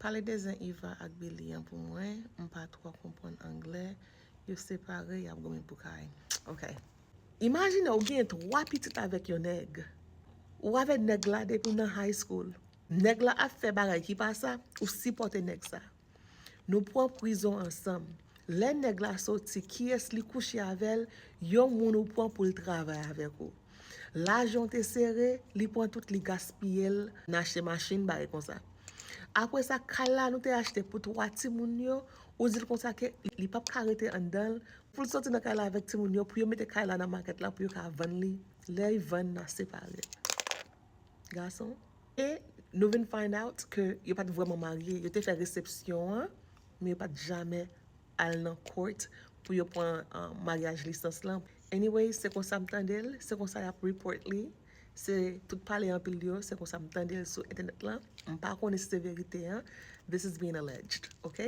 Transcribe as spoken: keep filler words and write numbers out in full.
Pale de zen Iva ak Billy an pou mwen, m pa twò konprann anglè. Yo separe, y ap goumen pou kay. Ok. Imajine w gen twa pitit avèk yon nèg. Ou avèk nèg la depi w nan high school. Nèg la ap fè bagay ki pa sa, ou sipòte nèg sa. Nou pran prizon ansanm. Lè nèg la soti, kiyès li kouche avè l? Yon moun ou pran pou l travay avèk ou. Lajan w te sere, li pran tout, li gaspiye l nan achte machin, bagay konsa. Apre sa, kay la nou te achte pou twa timoun yo, ou di l konsa ke li p ap ka rete anndan l, pou l soti nan kay la avèk timoun yo, pou yo mete kay la nan makèt la, pou yo ka vann li. Lè y vann, n a separe. Gason. E nou vin find out ke yo pa t vrèman marye. Yo te fè resepsyon an, men yo pa t jamè al nan court pou yo pran uh, maryaj lisans lan. Anyway, se konsa m tande l, se konsa y ap report li. Se tout pale anpil yo, se konsa m tande l sou entènèt lan. M pa konnen si se verite an. This is being alleged, ok?